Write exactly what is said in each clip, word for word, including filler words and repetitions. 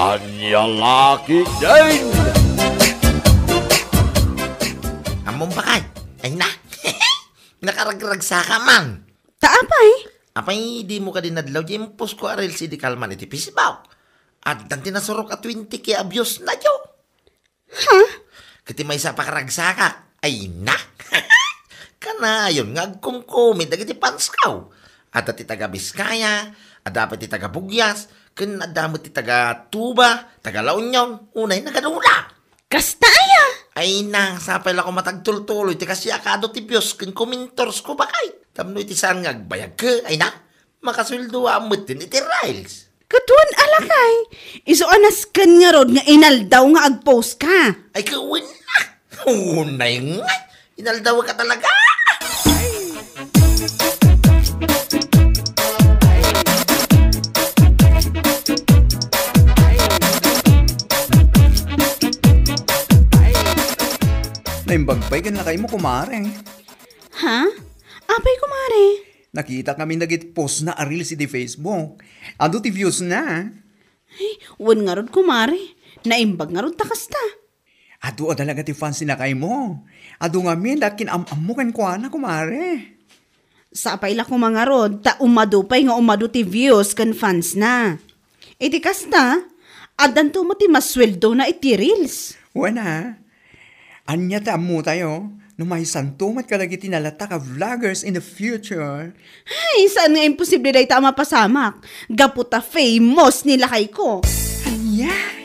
Ania la ketdin? Ammom, bakay. Ay na. Nakaragragsaka man. Ta apay? Apay, dimo kadi nadlaw diay impost ko a reels idi kalman iti Facebook. Addan ti nasurok a twenty K a views na, jo. Ha? Ket ti maysa a pakaragsakak, ay na! Kanayon nga agkumkumi dagiti fans ko. Adda ti taga Biskaya, adda pay ti taga Bugyas, ken adda met ti taga Tuba, taga La Union, unay nagadula. Kasta aya? Ay na, sapay la koma ta agtultuloy ti kasiak a adu ti views ken commenters ko, bakay. Tapno iti saan nga agbayag ke, ay na, makasueldoak metten iti reels. Ket wen a lakay, isu a nasken ngarud nga inaldaw nga agpost ka. Ay, ket wen a. Unay ngay, inaldaw ka talaga. Naimbag pay ken lakaymo, kumare. Ha? Apay, kumare? Nakitak ngamin dagiti post na a reels iti Facebook. Adu ti views na. Ay, wen ngarud, kumare. Naimbag ngarud ta kasta. Adu a talaga ti fans ni lakaymo. Adu ngamin da kin-am-ammo kenkuana, kumare. Sapay la koma ngarud, ta umadu pay nga umadu ti views ken fans na. Iti kasta, addanto met ti masueldona iti reels. Wen a, ania ti ammotayo no maysanto met kadagiti nalatak a vloggers in the future? Ay, saan nga imposible dayta a mapasamak? Gapu ta famous ni lakayko. Ania?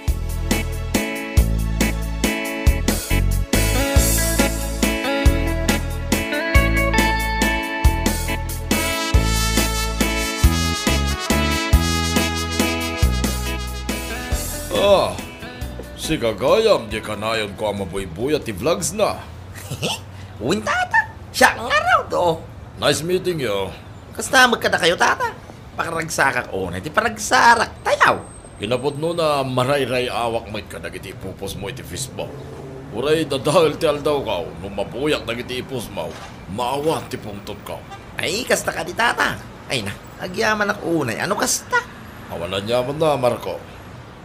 Ah, sika gayam, di kanayonko a mabuybuyat ti vlogs na. Wen, tata, siak ngarud, o. Nice meeting you. Kasta met kadakayo, tata. Pakaragsakak unay ti paragsarak tayaw. Kinapudnona, marayray-awak met kadagiti ipupostmo iti Facebook. Uray dadael ti aldawko, no mabuyak dagiti ipostmo, maawan ti pungtotko. Ay, kasta kadi, tata. Ay na, agyamanak unay a no kasta. Awan aniamanna, Marco.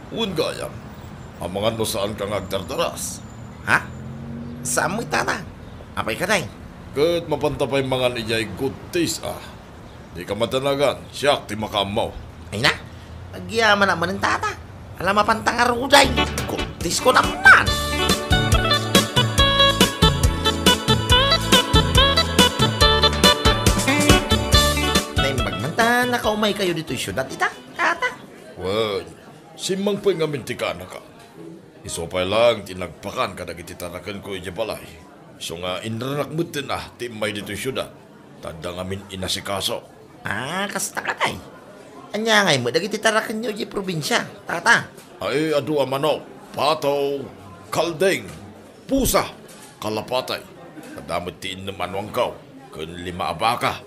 Wen gayam, amangan no saanka nga agdardaras. Ha? Saan met, tata? Apay kadi? Ket mapanta pay mangan idiay Good Taste, a. Dika madanagan, siak ti makaammo. Ay na, agyamanak manen, tata. Ala, mapanta ngarud ay. Good Taste ko naman. Naimbag man ta nakaumaykayo ditoy siudad ita, tata. Wen, simmang pay ngamin ti kaanaka. Isu pay laeng ti nagpakan kadagiti tarakenko idiay balay. Isu nga inranak metten a ti immay ditoy siudad, ta adda ngamin inasikaso. Ah, kasta kadi. Ania ngay met dagiti tarakenyo idiay probinsia, tata? Ay, adu a manok, pato, kalding, pusa, kalapati. Adda met ti innem a nuangkaw, ken lima a baka.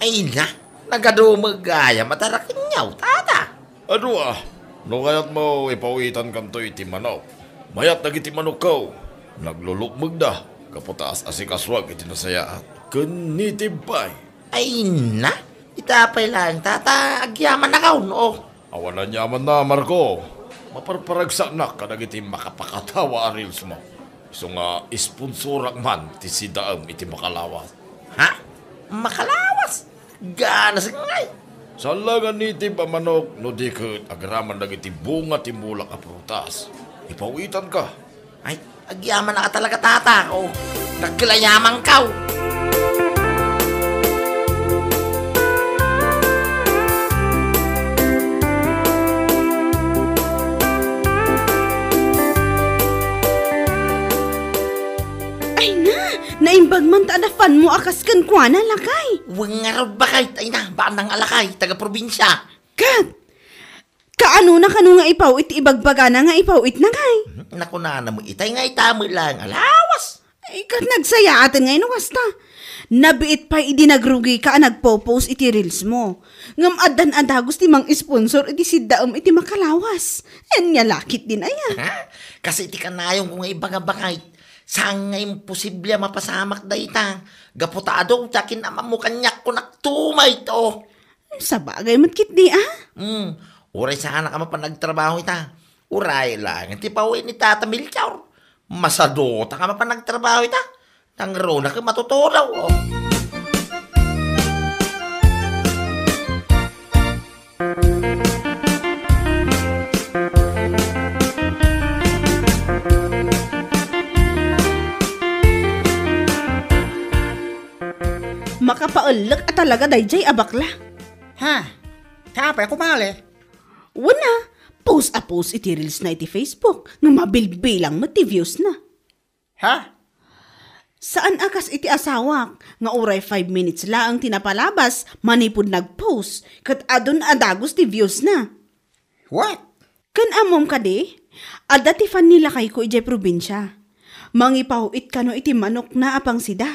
Ay na, nagadu met gayam a tarakenyo, tata. Adu a, no kayatmo, ipawitankanto iti manok. Mayat dagiti manokko, naglulukmegda, gapu ta as-asikasuak iti nasayaat. Ken native pay. Ay na, ita pay laeng, tata, agyamanak, o. Awan aniamanna, Marco. Maparparagsaknak kadagiti makapakatawa a reels mo. Isu nga sponsorak man ti sidaem iti makalawas. Ha? Makalawas? Ganas ngay. Saan la nga native a manok no di ket agraman dagiti bunga ti mulak a prutas. Ipawitanka. Ay, agyamanak talaga, tata. O, dakkel a yamankaw. Ay na, naimbag man ta adda fanmo a kas kenkuana, lakay. Wen ngarud, bakay, ay na, baanang a lakay, taga-probinsia. Ket, kaanona kano nga ipaw iti ibagbagana nga ipaw itna, ngay? Mhm, nakunana met itay nga ita met laeng a lawas. Ay, ket nagsayaaten ngay no kasta. Nabiit pay idi nagrugika a nagpo-post iti reels mo. Ngem addan a dagus ti mang-sponsor iti siddaem iti makalawas. Ania la ketdin aya? Ha? Kas iti kanayonko nga ibaga, bakay, saan nga imposible a mapasamak dayta. Gapu ta adu ti akin-am-ammo kaniak, kunak, tumay to. Sabagay met ketdi, a? Hmm, uray saanak a mapan agtrabaho ita. Uray laeng ti pawen ni Tata Melchor. Masaduta nga mapan nagtrabaho ita. Nangruna ket matutunaw, oh. Makapaellek a talaga daydiay a bakla. Ha? Apay, kumali? Wen a, post a post iti reels na iti Facebook, nga mabilbilang met ti views na. Ha? Saan a kas iti asawak, nga uray five minutes laeng ti napalabas, manipud nag-post, ket adun a dagus ti views na. What? Ken ammom kadi, adda ti fan ni lakayko idiay probinsia. Mangipaw-it kano iti manokna a pangsida.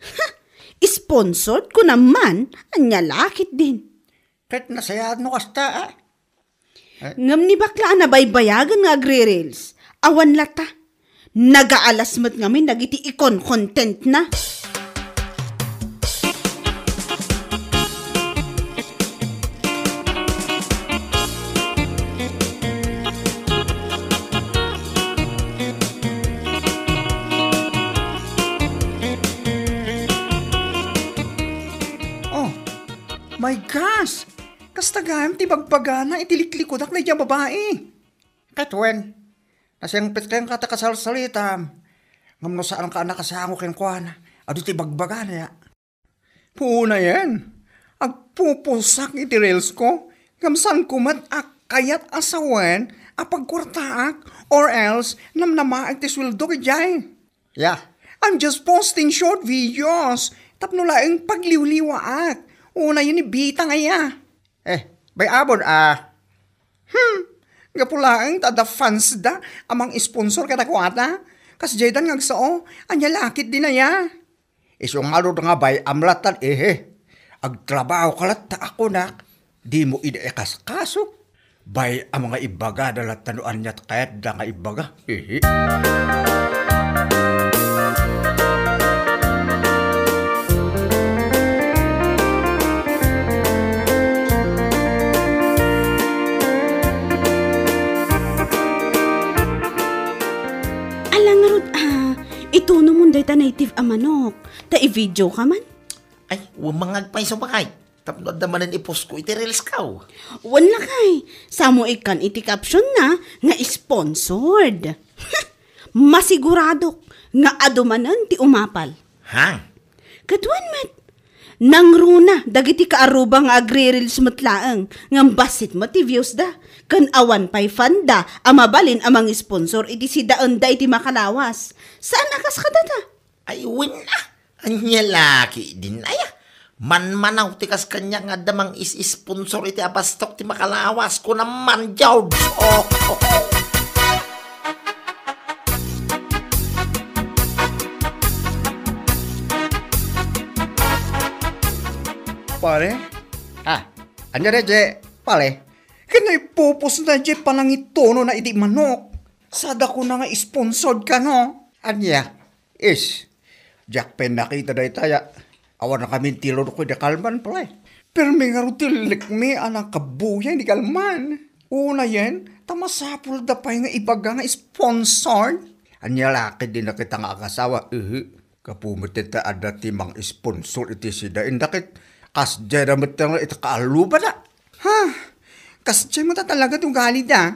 Ha! Sponsored ko naman, ania la ketdin. Ket nasayaat no kasta, ah. Ngem ni bakla a nabaybayagen nga agre-reels, awan latta. Nagaalas met ngamin dagiti ikon-content na. Oh, my gosh! Kasta gayam ti bagbagana iti liklikudak daydiay a babai. Ket wen, nasingpet kenka ta kasalsalitam. Ngem no saanka a nakasango kenkuana, adu ti bagbagana, ya. Puonayen, agpupusak iti reels ko, ngem saanko met a kayat a sawen a pagkuartaak, or else namnamaek ti sueldo idiay. Yeah, I'm just posting short videos tapno laeng pagliwliwaak. Unayen ni Bitang aya. Eh, bay-abon a. Hmm, gapu laeng ta adda fans da a mang-sponsor kadakuada. Kasdiay dan nga agsao, ania la ketdin aya. Isu ngarud nga bay-am lattan, ehe. Agtrabaho ka latta a kunak, dimo idi ikaskaso. Bay-am nga ibagada latta no ania ti kayatda nga ibaga. Ehe. Ala ngarud a, itunomon dayta native a manok. Ta i-video ka man? Ay, wen mangagpayso, bakay. Tapno adda manen i-post ko iti reels ko. Wen lakay, samo ikkan iti caption na nga sponsored. Masiguradok nga adu manen ti umapal. Ha? Ket wen met, nangruna dagiti kaarruba nga agre-reels met laeng, ngem bassit met ti views da, ken awan pay fan da a mabalin a mang-sponsor iti sidaenda iti makalawas. Saan a kas kadata? Ay, wen a. Ania la ketdin aya. Manmanaw ti kas kaniak nga adda mang-is-sponsor iti abastok ti makalawas. Kunam man, George. Oh, oh, oh. Pare? Ah, ania daydiay, pare? Ken no ipupos na diay panangituno na iti manok. Sada kuna nga sponsored kano. Ania? Is, diak pay nakita daytaya. Awan nakamintilod ko iti kalman, pare. Permi ngarud ti likmi a nakabuya ni kalman. Unayen, ta masapul da pay nga ibaga nga sponsored. Ania la ketdin dayta nga agasawa, ehe. Gapu met ta adda ti mang-sponsor iti sida, inda ket kasdiay da met nga iti kaarrubada. Ha? Kasdiay met a talaga ti ugalida.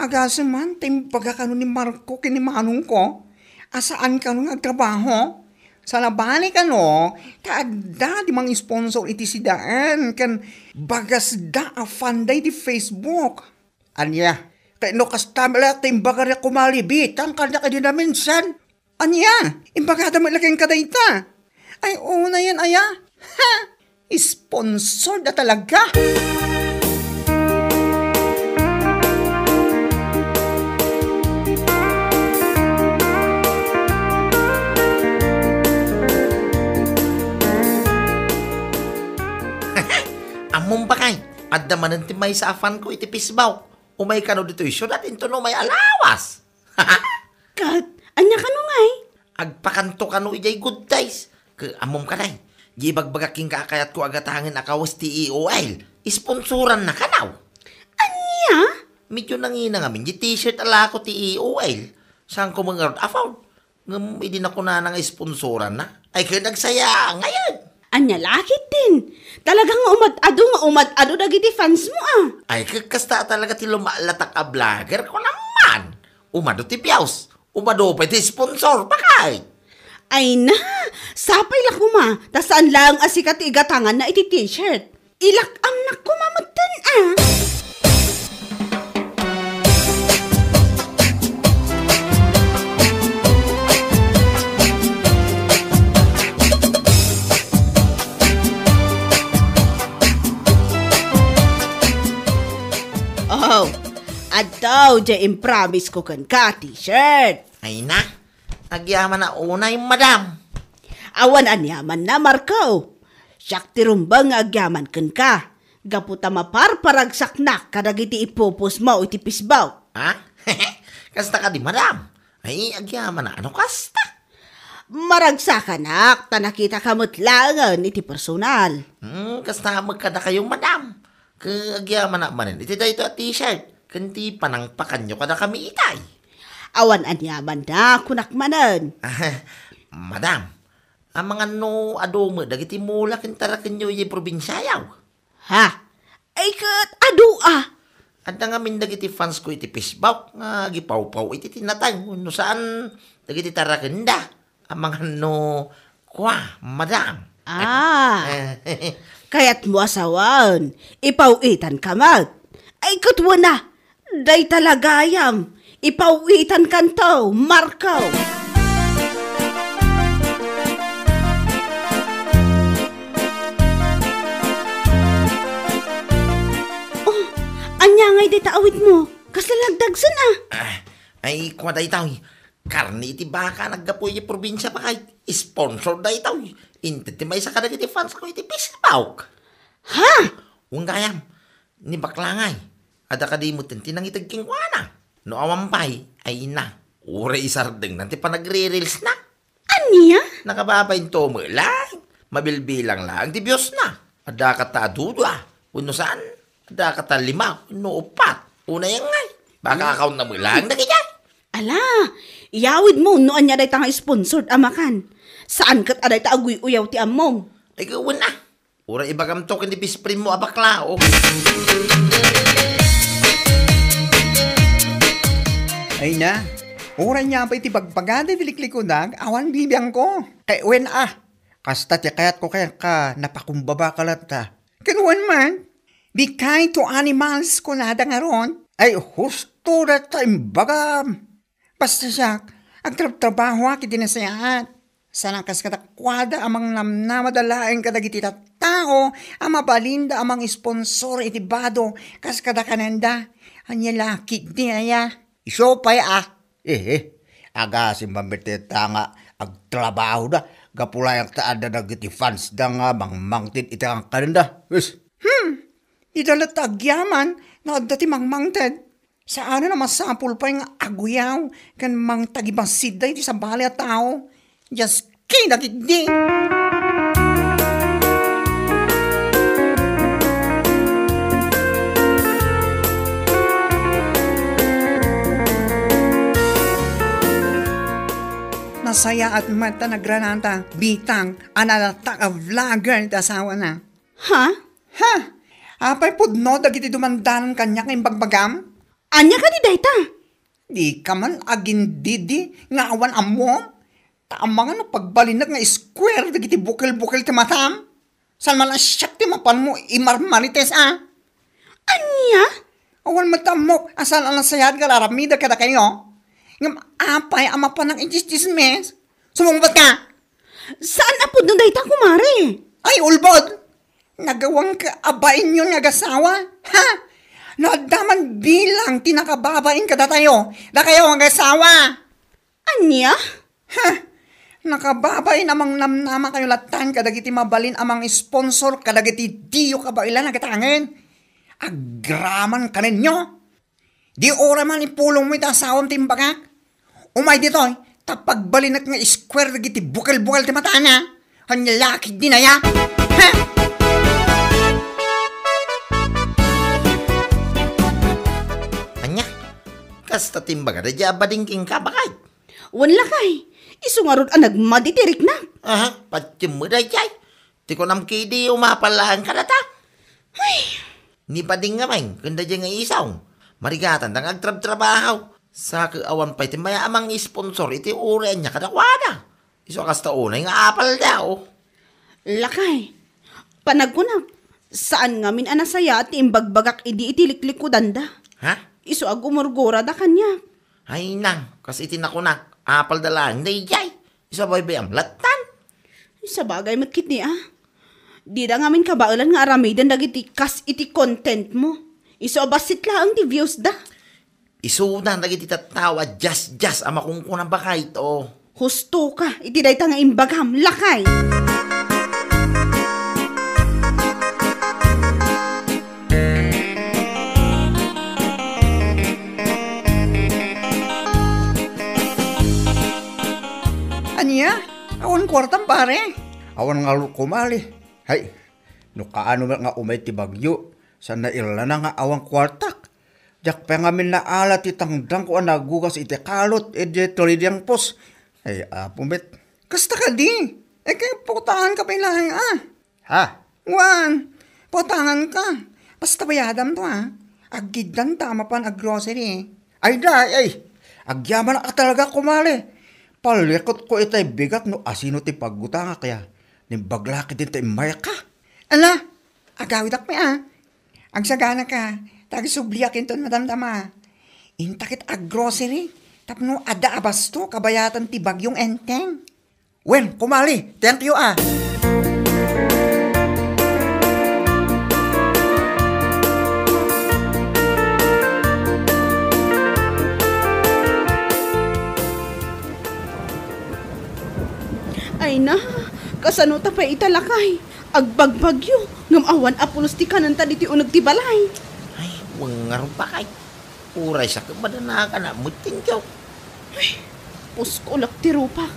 Agasem man ta imbaga kano ni Marco ken ni manongko a saan kano nga agtrabaho. Sa nabali kano, ta adda ti mang-sponsor iti sidaen ken bagasda a fan da iti Facebook. Ania? Ket no kasta met la ti imbagada, kumalibitan kaniak idi naminsan. Ania? Imbagada met la kenka dayta? Ay, unayen aya? Ha? Sponsored a talaga! Ammom, bakay, adda manen ti maysa a fan ko iti Facebook. Umay kano ditoy siudad inton umay a lawas. Ket, ania kano ngay? Agpakanto kano idiay Good Taste. Ket ammom kadi, di ibagbagak kenka a kayatko a gatangen a kawes ti E O L. Sponsoranna kano. Ania? Medyo nangina ngamin di t-shirt a lako ti E O L. Saan ko man ngarud afford? Ngem idi nakunana nga sponsoranna, ay ket agsaya ngayen. Ania la ketdin? Talaga nga umad-adu nga umad-adu dagiti fans mo, ah. Ay, ket kasta talaga ti lumallatak a vlogger ko naman. Umadu ti views, umadu pay ti sponsor, bakay. Ay na, sapay la koma, ta saan laeng a sika ti igatanganna iti t-shirt. Ilak-amnak koma metten, ah. Oh, adtoy diay impromise ko kenka, t-shirt. Ay na, agyaman a unay, madam. Awan aniamanna, Marco. Siak ti rumbeng nga agyaman kenka, gapu ta maparparagsaknak kadagiti ipupos mo iti Facebook. Ha? Kasta kadi, madam? Ay, agyaman a, ano kasta? Maragsakanak, ta nakitaka met laengen iti personal. Hmm, kasta met kadakayo, madam. Ket agyaman a manen iti daytoy a t-shirt, ken ti panangpakanyo kadakami itay. Awan aniamanna, kunak manen. Madam, amangan no adu met dagiti mula ken tarakenyo idiay probinsiayo? Ha? Ay ket adu a! Adda ngamin dagiti fans ko iti Facebook nga agipawpaw iti tinatay wenno saan dagiti tarakenda. Amangan no kua, madam. Ah, kayatmo a sawen, ipaw-itanka met. Ay, ket wen a, dayta la gayam, ipaw-itankanto, Marco. Oh, ania ngay dayta awitmo? Kasla lagdagsen a? Ah, ay, kua daytoy. Karne iti baka naggapu iti probinsia, bakay. Sponsor daytoy. Inted ti maysa kadagiti fans ko iti Facebook. Ha? Wen gayam, ni bakla ngay. Adda kadi metten ti nangiteg kenkuana. No awan pay, ay na. Uray isardengnan ti panagre-reels na. Ania? Nakababain to met laeng. Mabilbilang laeng ti views na. Adda kata a duda. Wenno saan? Adda kata lima wenno uppat. Unayen ngay. Baka account na met laeng dagiti. Ala, iyawidmo no ania dayta nga sponsored a makan. Saan ket a dayta aguy-uyaw ti ammom. Ay, gawen a. Uray ibagamto ken ni best friend mo a bakla, oh. Ay na, uray nia pay ti bagbagada iti liklikunak, awan bibiangko. Kay wen a, kasta ti kayatko kenka, napakumbabaka latta. Ken wen man, be kind to animals, kunada ngarud. Ay, husto dayta imbagam. Basta siak, agtrabtrabahoak iti nasayaat. Saan a kas kadakuada a mangnamnamada laeng kadagiti tattao a mabalinda a mangsponsor iti bado kas kada kanenda. Ania la ketdi aya? Isu pay a. Eh, eh. Agasem man met dayta nga agtrabahoda gapu laeng ta adda dagiti fansda nga mangmangted iti kanenda. Wes. Hmm. Dida latta agyaman nga adda ti mangmangted. Saanen a masapul pay nga aguyaw ken mangtagibassit daydi sabali a tao. Dios, kinakitdi! Nasayaat met ta nagranata, bitang, a nalatak a vlogger ti asawana. Ha? Ha? Apay pudno dagiti dumandanan kaniak nga imbagbagam? Ania kadi dayta? Dika man agindidi nga awan ammom? Ta amangan no pagbalinnak nga square dagiti bukel-bukel ti matam? Saan man a siak ti mapanmo imarmarites a? Ania? Awan met ammok a saan a nasayaat nga aramidek kadakayo. Ngem apay a mapanak iti tsismis? Sumungbatka! Saan a pudno dayta, kumare? Ay, ulbod! Nagawanka a bainyon nga agasawa? Ha? No adda man bilang ti nakababain kadatayo, dakayo nga agasawa! Ania? Ha? Nakababain a mangnamnamakayo latta kadagiti mabalin a mangsponsor kadagiti diyo kabaelan a gatangen. Agraman kanenyo! Di uray man ipulongmo iti asawam ti imbagak. Umay ditoy, ta pagbalinnak nga square dagiti bukel-bukel ti matana. Ania la ketdi aya? Ha? Kasta timbagada diay a bading kenka, baket. Wen, lakay, isu ngarud a nagmadi ti riknak. Aha, patiem met daydiay. Ti kunam ketdi, umapal laeng kadata. Ay! Ni bading ngamin, ken daydiay nga isawna. Marigatanda nga agtrabtrabaho. Sa ket awan pay ti maya a mangisponsor iti uray ania kadakuada. Isu a kasta unay nga apalda, o. Lakay, panagkunak, saan ngamin a nasayaat ti imbagbagak idi iti liklikudanda. Ha? Isu a gumurgurada kaniak. Ay nang, kas iti nakunak, apalda laeng daydiay. Isu a baybay-am lattan. Sabagay met ketdi, a. Dida ngamin kabaelan nga aramiden dagiti kas iti content mo. Isu a bassit laeng ti views da. Isudan dagiti tattao a diasdias a makunkuna, baket, o. Husto ka iti dayta nga imbagam, lakay. Ania? Awan kuartam, pare? Awan ngarud, kumare. Hay, no kaano met nga umay ti bagyo, saan nairlana nga awan kuartak. Diak pay ngamin naala ti tangdangko a nagugas iti kalot idiay trading post. Ay, Apo met. Kasta kadi? Ay, kay pautanganka pay laeng, a. Ha? Wen, pautanganka. Basta bayadamto, a. Aggiddanta a mapan aggrocery. Ay, da, ay. Agyamanak a talaga, kumare. Palikutko itay bigat no asino ti paggutangak, ya. Naimbag la ketdin ta immayka. Ala, agawidak pay, a. Agsaganaka, ta agsubliak inton madamdama. Inta ket aggrocery, tapno adda a basto kabayatan ti bagyong Enteng. Wen, kumare, thank you, a. Ay na, kasano ta pay ita, lakay? Agbagbagyo, ngem awan a pulos ti kanenta ditoy uneg ti balay. Ay, wen ngarud, baket. Uray sa ket madanakan a met ti inggawko. Ay, puskolak ti rupak.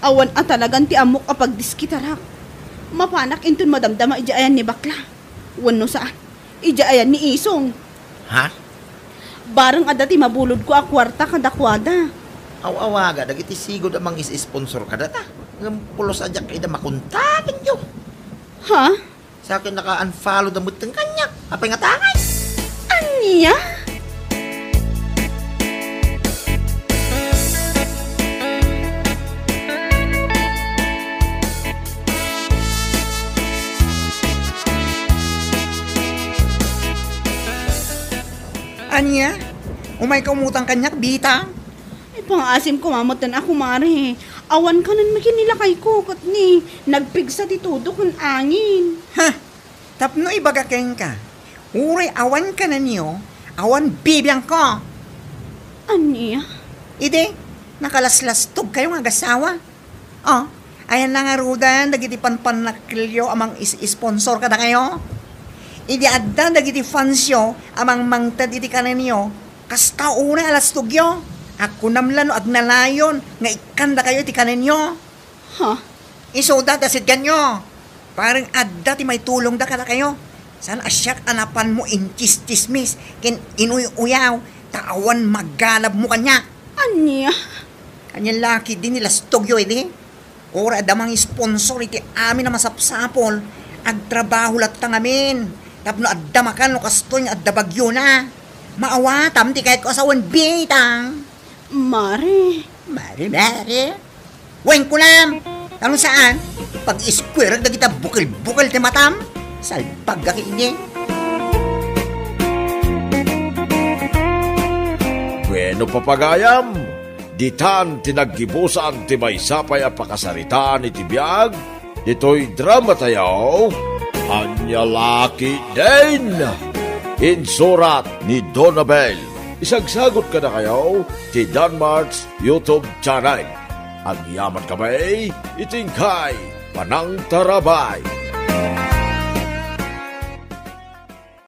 Awan a talagan ti ammok a pagdiskitarak. Mapanak inton madamdama idiay ayan ni bakla. Wenno saan, idiay ayan ni isong. Ha? Bareng adda ti mabulodko a kuarta kadakuada. Aw-awaga dagiti sigud a mangis-sponsor kadata. Ngem pulos a diak ida makontakenyo. Ha? Sa ket naka-unfollow da metten kaniak. Apay nga tangay? Ania? Ania? Umayka umutang kaniak, Bita? Ipangaasim koma metten a, kumare. Awan kanen met ni lakayko, ket ni nagpigsa ti tudo ken angin. Ha? Tapno ibaga kenka, uray awan kanenyo, awan bibiangko. Ania? Idi, nakalaslastogkayo nga agasawa. O, ayanna ngaruden dagiti panpannakkelyo a mangis-sponsor kadakayo? Idi adda dagiti fansyo a mangmangted iti kanenyo, kasta unay a lastogyo. Agkunam la no agnanayon nga ikkandakayo iti kanenyo. Ha? Isuda ta sitganyo. Parang adda ti maitulongda kadakayo. Saan a siak a napanmo intsistsismis ken inuy-uyaw ta awan magalabmo kaniak. Ania? Ania la ketdi ni lastogyo idi? Uray adda mangisponsor iti amin a masapsapul, agtrabaho latta ngamin tapno adda makan no kastoy nga adda bagyona. Maawatam ti kayatko a sawen, Bitang. Mare. Mare, mare. Wen kunam, ta no saan, pag-iskuerek dagita bukel-bukel ti matam, salbag a ketdi. Bueno, papagayam, ditan ti naggibusan ti maysa pay a pakasaritaan iti biag, ditoy dramatayo, Ania la ketdin? Insurat ni Donabel. Isagsagot kadakayo ti Danmart's YouTube channel. Agyaman kami iti inkay panangtarabay.